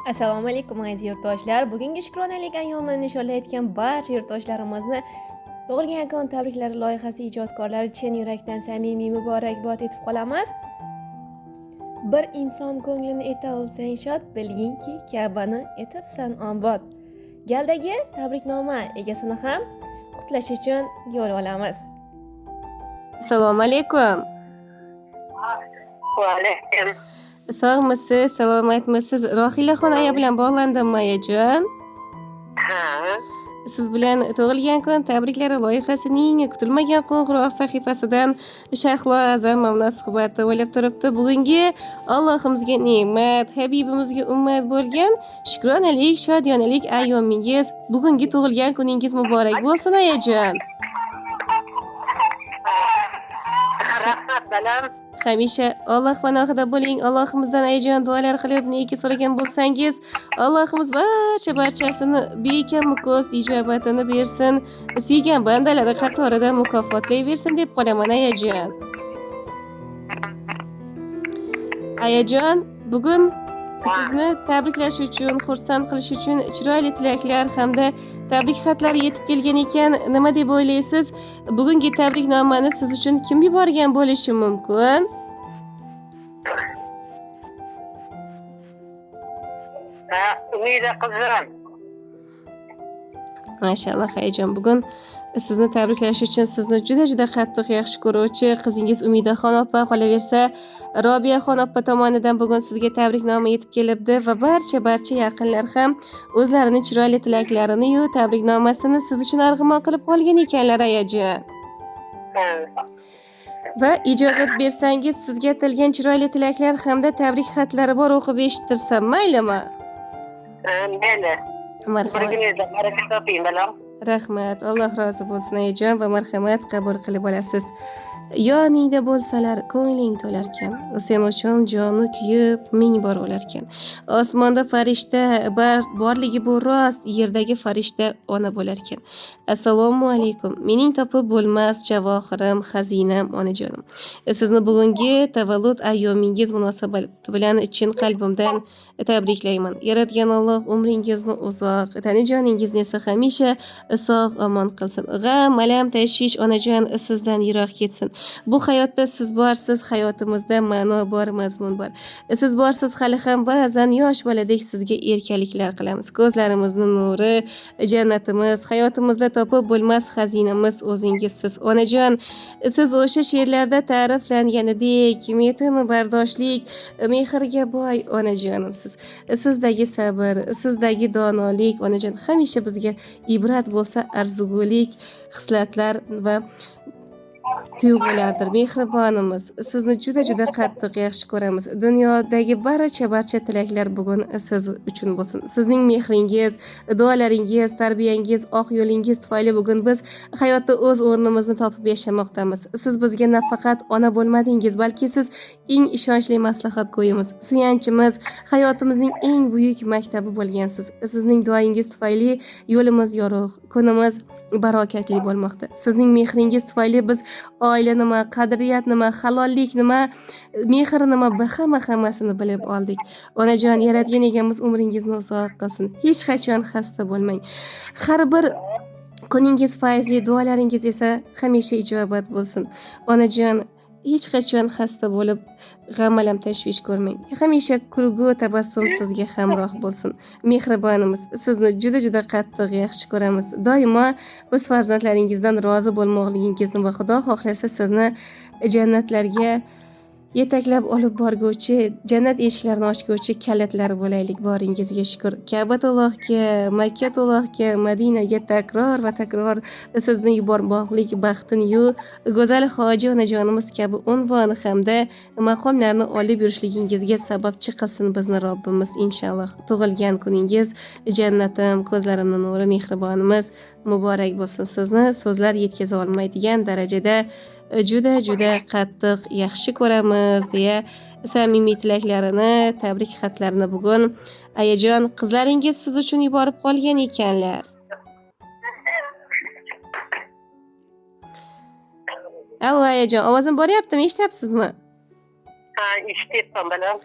Assalomu alaykum aziz yurtdoshlar. Bugungi shukronalik ayyomini nishonlayotgan barcha yurtdoshlarimizni tug'ilgan kun tabriklari loyihasi ijodkorlari chin yurakdan samimiy muborakbod etib qolamiz. Bir inson ko'nglini eta olsang shod, bilginki Ka'bani etibsan obod. Galdagi tabriknoma egasini ham qutlash uchun yo'l olamiz. Assalomu alaykum. Va alaykum. Sog'misiz, salomatmisiz? Rohilaxon aya bilan bog'landimmi, ayajon? Ha. Siz bilan tug'ilgan kun tabriklari loyihasining kutilmagan qo'ng'iroq sahifasidan Shahlo A'zamovna suhbati bo'lib turibdi. Bugungi Allohimizga ne'mat, habibimizga ummat bo'lgan shukronalik, shodiyonalik ayyomingiz, bugungi tug'ilgan kuningiz muborak bo'lsin, ayajon. Rahmat balam. Hamisha Alloh panohida bo'ling. Allohimizdan ayajon duolar qilib neki so'ragan bo'lsangiz, Allohimiz barcha barchasini bekamu ko'st ijobatini bersin. Suygan bandalari qatorida mukofotlayversin deb qolaman, ayajon. Ayajon, bugun sizni tabriklash uchun, xursand qilish uchun chiroyli tilaklar hamda tabrik xatlari yetib kelgan ekan. Nima deb o'ylaysiz? Bugungi tabriknomani siz uchun kim yuborgan bo'lishi mumkin? Ha, Umida qizim. Mashalloh, ayajon, bugun sizni tabriklash uchun sizni juda-juda qattiq yaxshi ko'ruvchi qizingiz Umidaxon opa, qolaversa Robiyaxon opa tomonidan bugun sizga tabriknoma yetib kelibdi va barcha yaqinlar ham o'zlarini chiroyli tilaklarini-yu tabriknomasini siz uchun arg'imon qilib qolgan ekanlar, ayajon. Va ijozat bersangiz, sizga atalgan chiroyli tilaklar hamda tabrik xatlari bor, o'qib eshittirsam maylimi? Mayli. Marhamat. Birgingizda baraka toping balam. Rahmat, Alloh rozi bo'lsin, ayajon, va marhamat, qabul qilib olasiz. Yoningda bo'lsalar ko'ngling to'larkan, sen uchun joni kuyib ming bor o'larkan. Osmonda farishta borligi bu rost, yerdagi farishta ona bo'larkan. Assalomu alaykum. Mening topib bo'lmas javohirim, xazinam, onajonim. Sizni bugungi tavallud ayyomingiz munosabati bilan chin qalbimdan tabriklayman. Yaratgan Alloh umringizni uzoq, tani joningizni esa hamisha sog' omon qilsin. G'am, alam, tashvish onajon sizdan yiroq ketsin. Bu hayotda siz borsiz, hayotimizda ma'no bor, mazmun bor. Siz borsiz, hali ham ba'zan yosh boladek sizga erkaliklar qilamiz. Ko'zlarimizni nuri, jannatimiz, hayotimizda topib bo'lmas xazinamiz o'zingizsiz. Onajon, siz o'sha she'rlarda ta'riflanganidek metin, bardoshlik, mehrga boy onajonimsiz. Sizdagi sabr, sizdagi donolik onajon hamisha bizga ibrat bo'lsa arzigulik xislatlar va tuyg'ulardir. Mehribonimiz, sizni juda-juda qattiq yaxshi ko'ramiz. Dunyodagi barcha tilaklar bugun siz uchun bo'lsin. Sizning mehringiz, duolaringiz, tarbiyangiz, oq yo'lingiz tufayli bugun biz hayotda o'z o'rnimizni topib yashamoqdamiz. Siz bizga nafaqat ona bo'lmadingiz, balki siz eng ishonchli maslahatgo'yimiz, suyanchimiz, hayotimizning eng buyuk maktabi bo'lgansiz. Sizning duoyingiz tufayli yo'limiz yorug', kunimiz barokatli bo'lmoqda. Sizning mehringiz tufayli biz oila nima, qadriyat nima, halollik nima, mehr nima, hamma-hammasini bilib oldik. Onajon, yaratgan egamiz umringizni uzoq qilsin. Hech qachon xasta bo'lmang. Har bir kuningiz fayzli, duolaringiz esa hamisha ijobat bo'lsin. Onajon, hech qachon xasta bo'lib g'am alam tashvish ko'rmang. Hamisha kulgu, tabassum sizga hamroh bo'lsin. Mehribonimiz, sizni juda-juda qattiq yaxshi ko'ramiz. Doimo biz farzandlaringizdan rozi bo'lmoqligingizni va Xudo xohlasa sizni jannatlarga yetaklab olib borguvchi, jannat eshiklarini ochguvchi kalitlar bo'laylik. Boringizga shukur. Ka'batullohga, Makkatullohga, Madinaga takror va takror sizni yubormoqlik baxtini-yu go'zal hoji onajonimiz kabi unvon hamda maqomlarni olib yurishligingizga sababchi qilsin bizni Robbimiz inshaalloh. Tug'ilgan kuningiz jannatim, ko'zlarimning nuri, mehribonimiz muborak bo'lsin. Sizni so'zlar yetkaza olmaydigan darajada juda-juda qattiq yaxshi ko'ramiz deya samimiy tilaklarini, tabrik xatlarini bugun ayajon qizlaringiz siz uchun yuborib qolgan ekanlar. Allo ayajon, ovozim boryaptimi, eshityapsizmi? Ha, eshityapman balam.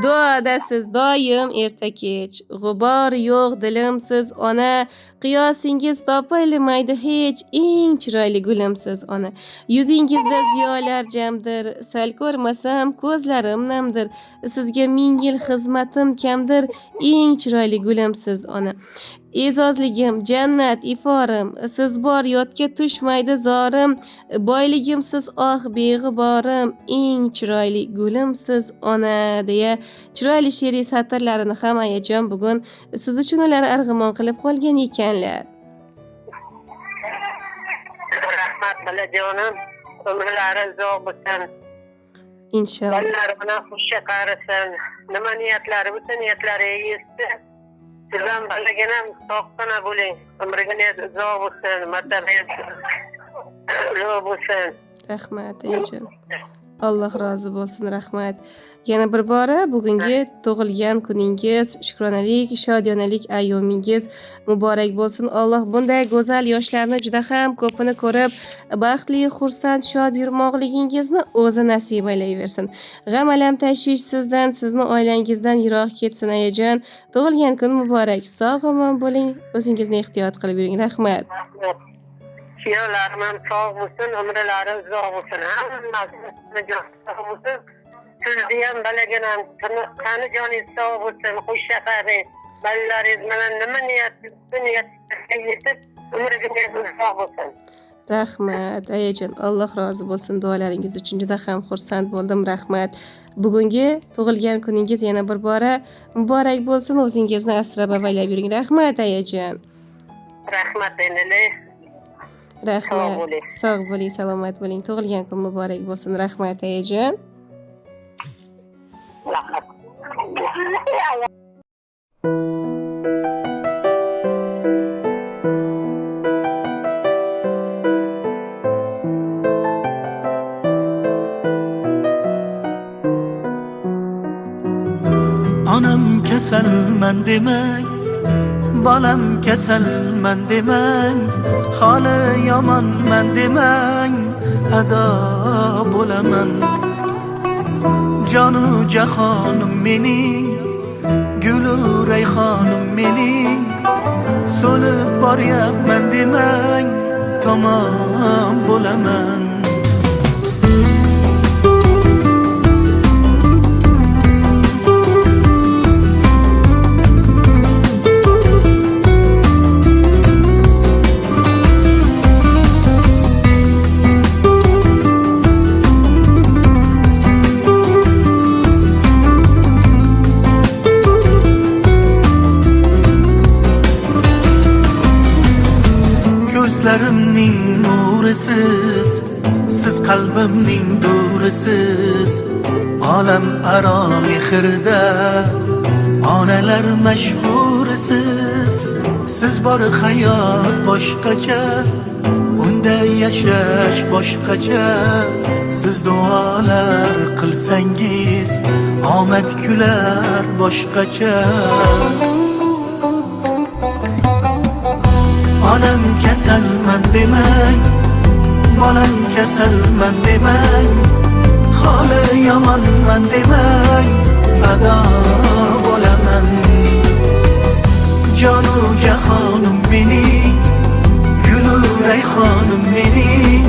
Duodasiz doim erta kech. G'ubor yo'q dilimsiz ona, qiyosingiz topilmaydi hech, eng chiroyli gulimsiz ona. Yuzingizda ziyolar jamdir, sal ko'rmasam ko'zlarim namdir. Sizga ming yil xizmatim kamdir, eng chiroyli gulimsiz ona. E'zozligim, jannat iforim, siz bor yodga tushmaydi zorim. Boyligimsiz oh beg'uborim, eng chiroyli gulimsiz ona deya chiroyli she'riy satrlarini ham ayajon bugun siz uchun ular arg'imon qilib qolgan ekanlar. Rahmat balajonim. Umrlari uzoq bo'lsin. Inshaalloh. Bolalari bilan xushcha qarisin. Nima niyatlari bo'lsa niyatlariga yetsin. Siz ham balaginam sog'gina bo'ling. Umringiz uzoq bo'lsin. Martabangiz ulug' bo'lsin. Rahmat ayajon. Alloh rozi bo'lsin, rahmat. Yana bir bora bugungi tug'ilgan kuningiz, shukronalik, shodiyonalik ayyomingiz muborak bo'lsin. Alloh bunday go'zal yoshlarni juda ham ko'pini ko'rib, baxtli, xursand, shod yurmoqligingizni o'zi nasib aylayversin. G'am alam tashvish sizdan, sizni oilangizdan yiroq ketsin ayajon. Tug'ilgan kun muborak. Sog' omon bo'ling, o'zingizni ehtiyot qilib yuring. Rahmat. Rahmat. Kuyovlarim ham sog' bo'lsin, umrlari uzoq bo'lsin. Hammasi sog' bo'lsin. Sizni ham balaginam tani joningiz sog' bo'lsin. Xushcha qaring. Bolalaringiz bilan nima niyat niyatga yetib, umringiz uzoq bo'lsin. Rahmat ayajon, Alloh rozi bo'lsin duolaringiz uchun juda ham xursand bo'ldim. Rahmat. Bugungi tug'ilgan kuningiz yana bir bora muborak bo'lsin. O'zingizni asrab avaylab yuring. Rahmat ayajon. Rahmat enili. Rahmat. Sog' bo'ling. Sog' bo'ling, salomat bo'ling. Tug'ilgan kun muborak bo'lsin. Rahmat ayajon. Rahmat. Onam kasalman demang, bolam kasalman demang, holi yomonman demang, ado bo'laman. Jonu jahonim mening, gulu rayhonim mening, so'lib boryapman demang, tamom bo'laman. Ko'zlarimning nurisiz, siz qalbimning durisiz. Olam aro mehrda onalar mashhurisiz. Siz bor hayot boshqacha, unda yashash boshqacha. Siz duolar qilsangiz, omad kular boshqacha. Onam kasalman demang, bolam kasalman demang, holi yomonman demang, ado bo'laman. Jonu jahonim mening, gulu rayhonim mening,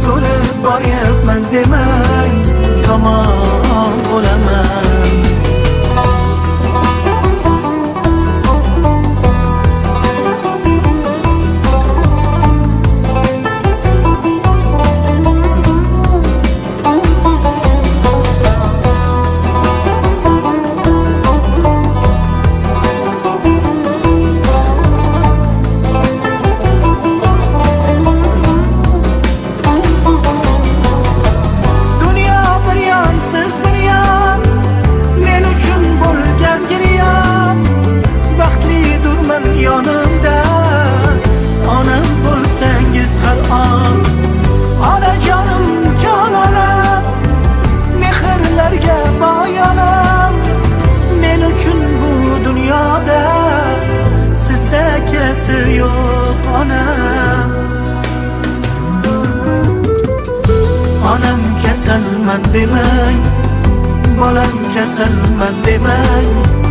so'lib boryapman demang, tamom bo'laman. Dunyo bir yon, siz bir yon, men uchun bo'lgan giryon. Baxtli durman yonimda, onam bo'lsangiz har on. Onajonim, jononam, mehrlarga boy onam. Men uchun bu dunyoda sizdakasi yo'q onam. Onam kasalman demang, Bolam, kasalman demang.